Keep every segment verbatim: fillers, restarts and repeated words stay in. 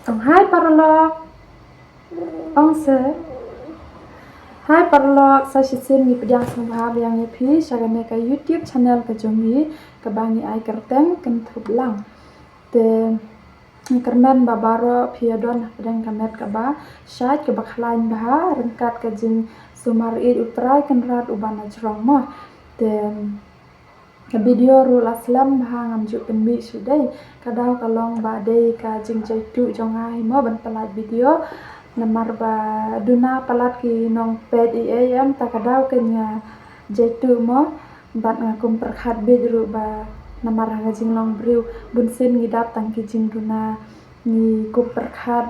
Ong hai paralok. Ong se. Hai paralok, sa shisien ngi pdiang sngewbha biang ïa phi sha kane ka YouTube channel ka jong ngi, kaba ngi ai kyrteng Kynthup Lang. Te ngi kyrmen ba baroh phi ïa don hapdeng ka met kaba shait, kaba khlaiñ bha ryngkat ka jingsumar ïeit U Trai Kynrad uba na jrong mo. Te ka video ruh la slem bha, ngam ju pynmih shuh dei. Ka daw ka long ba dei ka jingjaituh jong nga hi mo ban pyllait video. Namar ba duna palat ki nongpeit ei ei em, ta ka daw ka nga jaituh mo. Bad nga kum pyrkhat beit ruh ba namar ha ka jinglong briew bunsien ngi dap tang ki jingduna, ngi kum pyrkhat,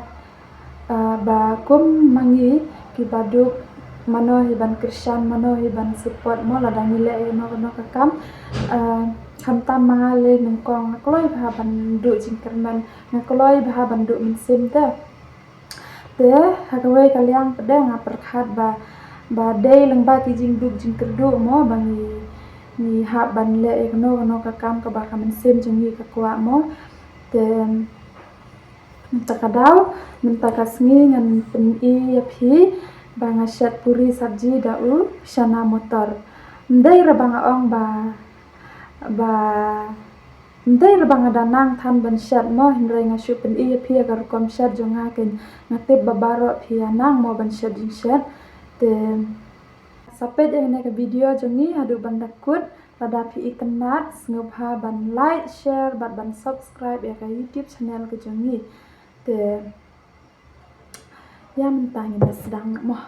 ah, ba kum ma ngi kiba duk, mano hi ban kyrshan, mano hi ban support mo lada ngi leh ïa kano kano ka kam. Ah, khamtam ma nga lei nyngkong, nga kloi bha ban duh jingkyrmen, nga kloi bha ban duh mynsiem te. Te ha kawei ka liang pat de nga pyrkhat ba, ba dei lyngba ki jingduk jingkyrduh mo ba ngi, ngi hap ban leh ïa kano kano ka kam kaba ka mynsiem jong ngi ka kwah mo. Te mynta ka daw, mynta ka sngi ngan pyni ïa phi ba nga shet puri sabji da u shana motor. Ym dei re ba nga ong ba, ba ym dei re ba nga da nang than ban shet mo, hynrei nga shu pyni ïa phi ïa ka rukom shet jong nga, keiñ nga tip ba baroh phi ïa nang mo ban shet jingshet. Te sa peit ïa kane ka video jong ngi haduh ban da kut. Lada phi itynnad, sngewbha ban like, share bad ban subscribe ïa ka YouTube channel ka jong ngi. Te ïa mynta ngin da sdang mo.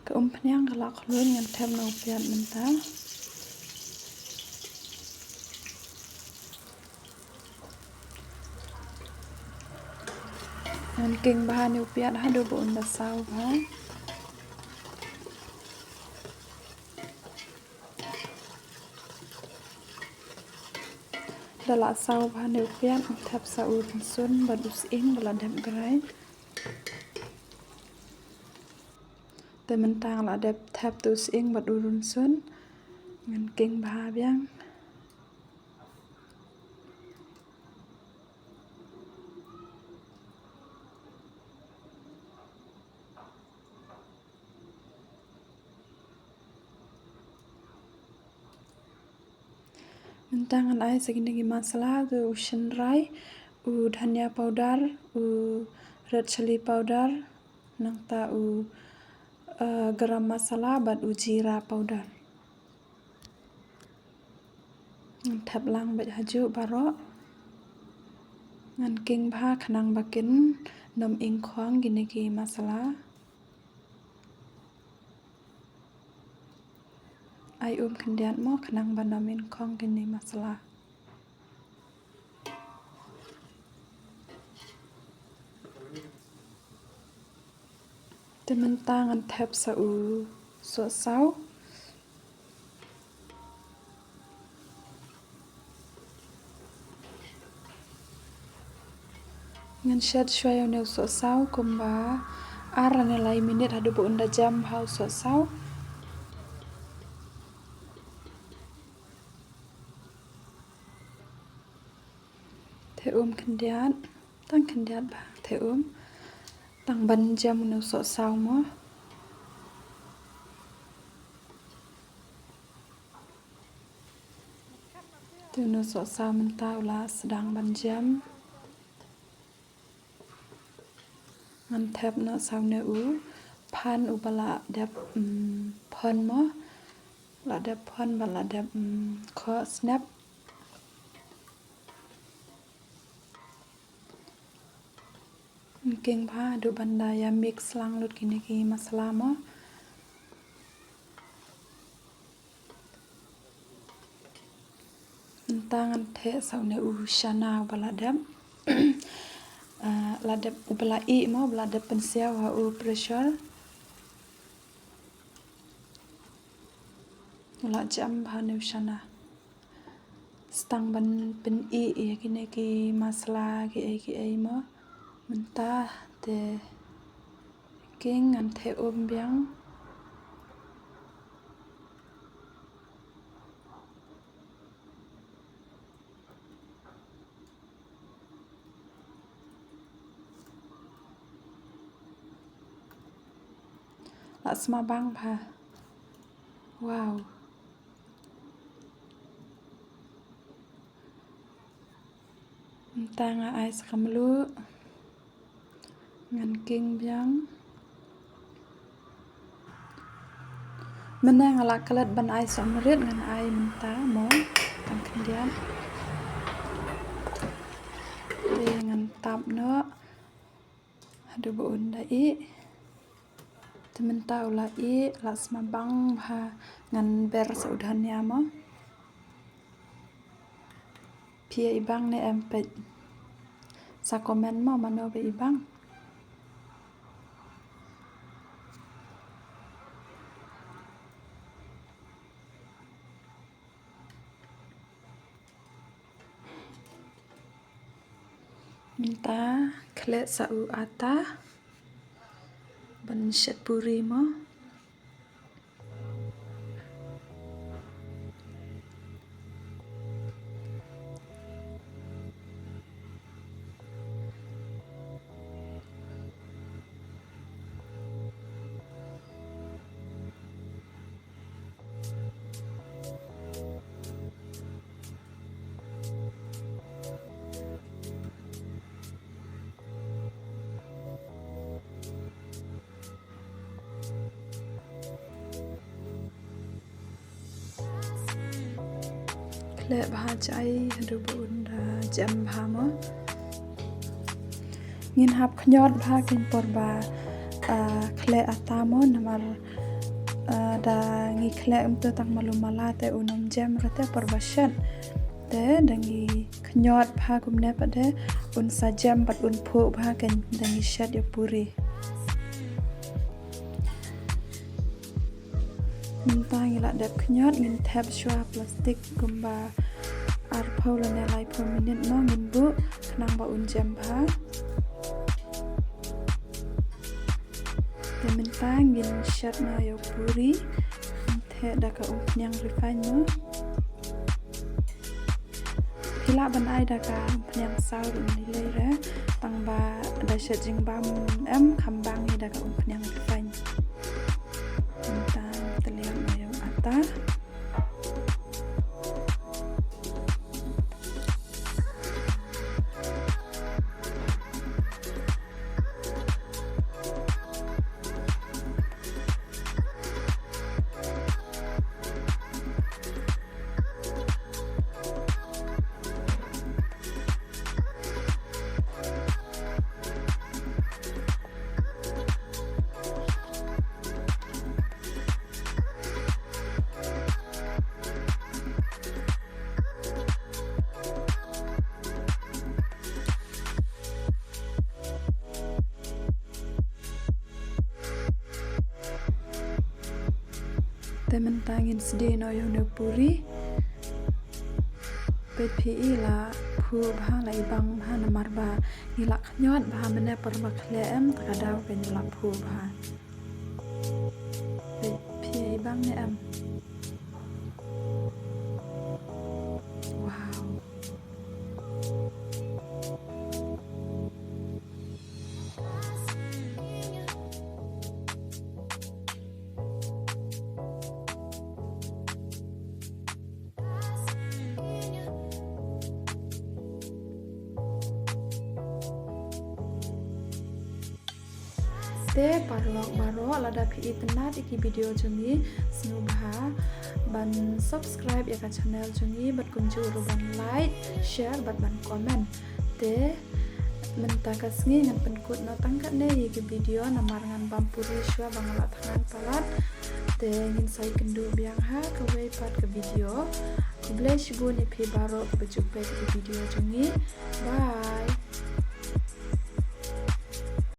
Ka umphniang ka la khlun, ngan thep na u piat mynta. Ngan king bha ne u piat haduh ba un da saw bha. Da la saw bha ne u piat, ngan thep sa u rynsun bad u sying ba la dep grai. Te mynta nga la dep thep tu sying bad u rynsun. Ngan king bha biang. Mynta ngan ai sa kine ki masala, tu u shynrai, u dhania powder, u red chilli powder, nangta u, eh, garam masala bad u jeera powder. Ngan thep lang beit hajuh baroh. Ngan king bha khnang ba kin nym ingkhong kine ki masala. Ai um khyndiat mo khnang ban nym ingkhong kine masala. Te mynta ngan thep sa u sohsaw. Ngan shet shuwa ïa une u sohsaw kumba ar ne lai minit haduh ba un da jem bha u sohsaw. Te um khyndiat, tang khyndiat bha te um. Tang ban jem une u sohsaw mo. Te une u sohsaw mynta u la sdang ban jem. Ngan thep noh sa une u phan uba la dep, mm, phon mo. La dep phon bad la dep, mm, khoh snep. Ngan king bha haduh ban da ïa mix lang lut kine ki masala mo. Mynta ngan thep sa une u shana uba la dep, ah, la dep uba la ih mo, uba la dep pynsiaw ha u pressure. U la jem bha une u shana. Sa tang ban pyn-ih ïa kine ki masala kiei kiei mo. Mynta te king, ngan thep um biang. La sma bang bha. Wow. Mynta nga ai sa ka mluh. Ngan king biang. Mynne nga la klet ban ai sohmarit, ngan ai mynta mo. Tang khyndiat. Te ngan tap noh. Haduh ba un da ih. Te mynta u la ih, la sma bang bha. Ngan ber sa u dhania mo. Phi ïa i bang ne em peit? Sa comment mo mano ba i bang. Mynta khleh sa u ata ban shet puri mo. Khleh bha jai haduh ba un da jem bha mo. Ngin hap khñiot bha kein por ba, ah, khleh ata mo namar, ah, da ngi khleh um tu tang malu mala te un ym jem re te por ba shet. Te da ngi khñiot bha kumne pat de un sa jem bad un phuh bha kein da ngi shet ïa puri. Mynta ngi la dep khñiot, ngin thep shuwa plastik kumba arphew lane laiphew minit mo ngin buh khnang ba un jem bha. Te mynta ngin shet noh ïa u puri. Ngin thep da ka umphniang refine mo. Phi lah ban ai da ka umphniang saw ruh ym lei re, tang ba da shet jingbam em kham bang hi da ka umphniang refine. Mynta teliang ïa u ata. Te mynta ngin sdie noh ïa une u puri. Peit phi i la phuh bha, la i bang bha namar ba ngi la khñiot bha mynne por ba khleh em, ta ka daw kein la phuh bha. Peit phi i bang ne em. Wow. Te paralok baroh, lada phi itynnad ïa ki video jong ngi, sngewbha ban subscribe ïa ka channel jong ngi bad kumjuh ruh ban like, share bad ban comment. Te mynta ka sngi ngan pynkut noh tang katne ïa ki video namar ngan bam puri shuwa ba nga la thngan palat. Te ngin sa ïakynduh biang ha kawei pat ka video. Khublei shibun ïa phi baroh kiba ju peit ïa ki video jong ngi. Bye.